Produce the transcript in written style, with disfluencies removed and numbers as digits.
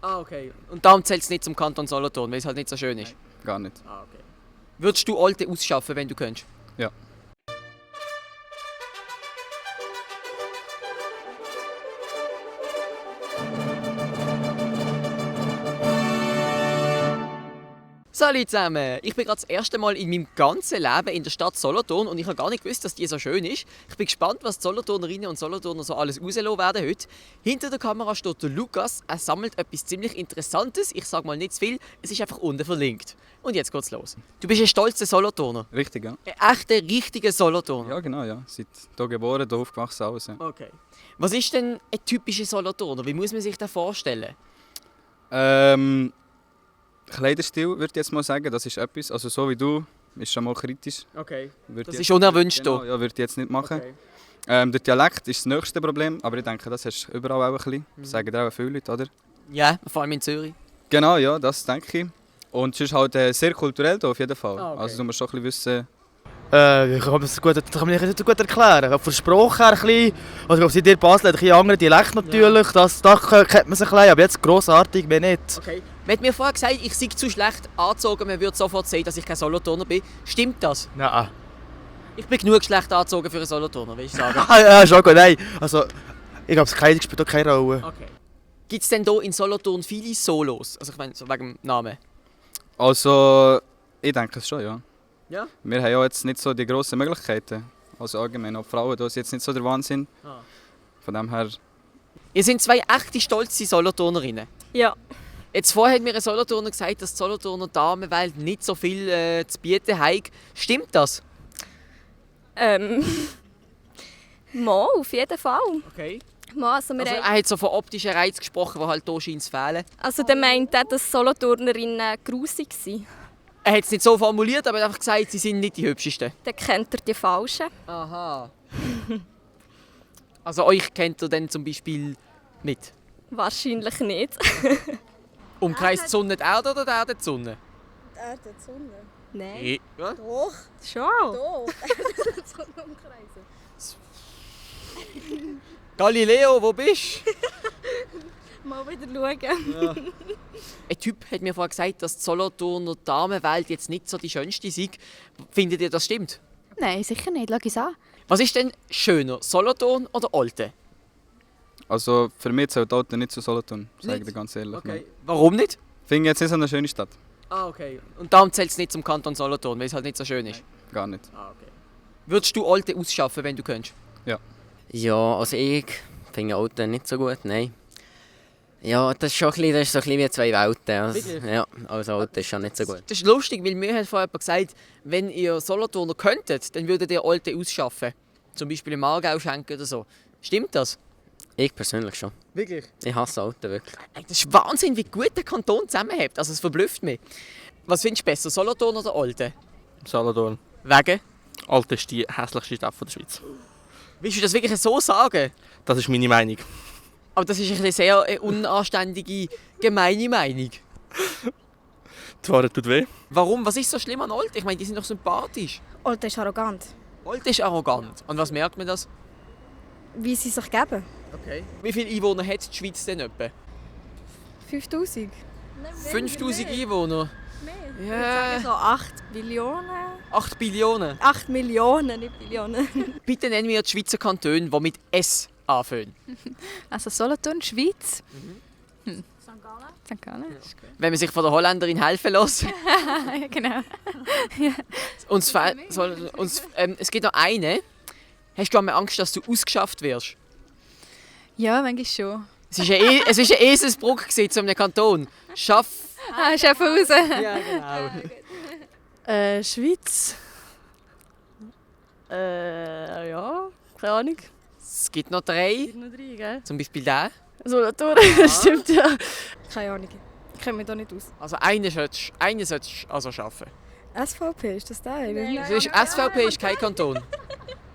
Ah, okay. Und darum zählt es nicht zum Kanton Solothurn, weil es halt nicht so schön ist? Nein, gar nicht. Ah, okay. Würdest du Olten ausschaffen, wenn du könntest? Ja. Salut zusammen! Ich bin gerade das erste Mal in meinem ganzen Leben in der Stadt Solothurn und ich habe gar nicht gewusst, dass die so schön ist. Ich bin gespannt, was die Solothurnerinnen und Solothurner so alles rauslassen werden heute. Hinter der Kamera steht der Lukas. Er sammelt etwas ziemlich Interessantes. Ich sage mal nicht zu viel, es ist einfach unten verlinkt. Und jetzt geht's los. Du bist ein stolzer Solothurner. Richtig, ja? Ein echter, richtiger Solothurner. Ja, genau, ja. Seit hier geboren, hier aufgewachsen, alles. Ja. Okay. Was ist denn ein typischer Solothurner? Wie muss man sich das vorstellen? Kleiderstil würde ich jetzt mal sagen, das ist etwas. Also so wie du, ist schon mal kritisch. Okay. Würde Das ich ist jetzt- unerwünscht Genau, hier. ja, würde ich jetzt nicht machen. Okay. Der Dialekt ist das nächste Problem, aber ich denke, das hast du überall auch ein bisschen. Das sagen dir auch viele Leute, oder? Ja, vor allem in Zürich. Genau, ja, das denke ich. Und es ist halt sehr kulturell hier auf jeden Fall. Ah, okay. Also du musst schon ein bisschen wissen. Ich kann das kann man nicht gut erklären. Von der Sprache her ein bisschen, also sie dir Basel hat ein bisschen anderen Dialekt natürlich, da kennt man sich ein bisschen, aber jetzt grossartig mehr nicht. Okay. Man hat mir vorher gesagt, ich sei zu schlecht angezogen, man würde sofort sehen, dass ich kein Solothurner bin. Stimmt das? Nein. Ich bin genug schlecht angezogen für einen Solothurner, will ich sagen. Ja, schon gut, nein. Also, ich glaube, das Kleidung spielt auch keine Rolle. Okay. Gibt es denn hier in Solothurn viele Solos? Also ich meine, so wegen dem Namen. Also, ich denke es schon, ja. Ja? Wir haben ja jetzt nicht so die grossen Möglichkeiten. Also allgemein, auch Frauen, das ist jetzt nicht so der Wahnsinn. Ah. Von dem her, Ihr seid zwei echte stolze Solothurnerinnen. Ja. Jetzt vorher hat mir ein Solothurner gesagt, dass die Solothurner Damenwelt nicht so viel zu bieten haben. Stimmt das? Mal, auf jeden Fall. Okay. Mal, also, Also, er hat so von optischen Reizen gesprochen, die halt hier scheint zu fehlen. also der meint auch, dass Solothurnerinnen grusig sind. Er hat es nicht so formuliert, aber er hat einfach gesagt, sie sind nicht die hübschesten. Dann kennt er die Falschen. Aha. Also euch kennt er dann zum Beispiel nicht. Wahrscheinlich nicht. Umkreist die Sonne die Erde oder die Erde die Sonne? Die Erde, die Sonne. Nein. Ja. Doch, Schon. doch. Die Sonne umkreisen. Galileo, wo bist du? Mal wieder schauen. Ein Typ hat mir vorher gesagt, dass die Solothurner Damenwelt jetzt nicht so die schönste sei. Findet ihr, das stimmt? Nein, sicher nicht. Schau es an. Was ist denn schöner, Solothurn oder Olten? also für mich zählt Olten nicht zu Solothurn, sage ich Nicht? dir ganz ehrlich. Nein. Warum nicht? Finde ich jetzt nicht so eine schöne Stadt. Ah, okay. Und darum zählt es nicht zum Kanton Solothurn, weil es halt nicht so schön ist? Gar nicht. Ah, okay. Würdest du Olten ausschaffen, wenn du könntest? Ja, also ich finde Autos nicht so gut, nein. Ja, das ist schon ein bisschen, das ist so ein bisschen wie zwei Welten. Also, Wirklich? ja, also Auto ist schon nicht so gut. Das ist lustig, weil mir hat vorher jemand gesagt, wenn ihr Solothurner könntet, dann würdet ihr Olten ausschaffen. Zum Beispiel im Aargau schenken oder so. Stimmt das? Ich persönlich schon. Wirklich? Ich hasse Autos, wirklich. Das ist Wahnsinn, wie gut der Kanton zusammenhält. Also es verblüfft mich. Was findest du besser, Solothurn oder Olten? Solothurn. Wegen? Alter ist die hässlichste Stadt der Schweiz. Willst du das wirklich so sagen? Das ist meine Meinung. Aber das ist eine sehr unanständige, gemeine Meinung. Die Wahrheit tut weh. Warum? Was ist so schlimm an Olten? Ich meine, die sind doch sympathisch. Olten ist arrogant. Olten ist arrogant. Und was merkt man das? Wie sie sich geben. Okay. Wie viele Einwohner hat die Schweiz denn etwa? 5000. 5000 Einwohner? Ja, So 8 Billionen. 8 Billionen. 8 Millionen, nicht Billionen. Bitte nennen wir die Schweizer Kantone, die mit S anfangen. Also Solothurn, Schweiz. St. Gallen. Wenn man sich von der Holländerin helfen lässt. Ja, genau. Es gibt noch eine. Hast du einmal Angst, dass du ausgeschafft wirst? Ja, manchmal schon. Es war eine Eselsbrücke zu einem Kanton. Schaff... Schaffhausen. Ja, genau. Schweiz. Ja, keine Ahnung. Es gibt noch 3. Noch 3, gell? Zum Beispiel den. Solothurn, stimmt ja. Keine Ahnung. Ich kenne mich da nicht aus. Also einen solltest du also schaffen. SVP, ist das der? SVP ist kein Kanton.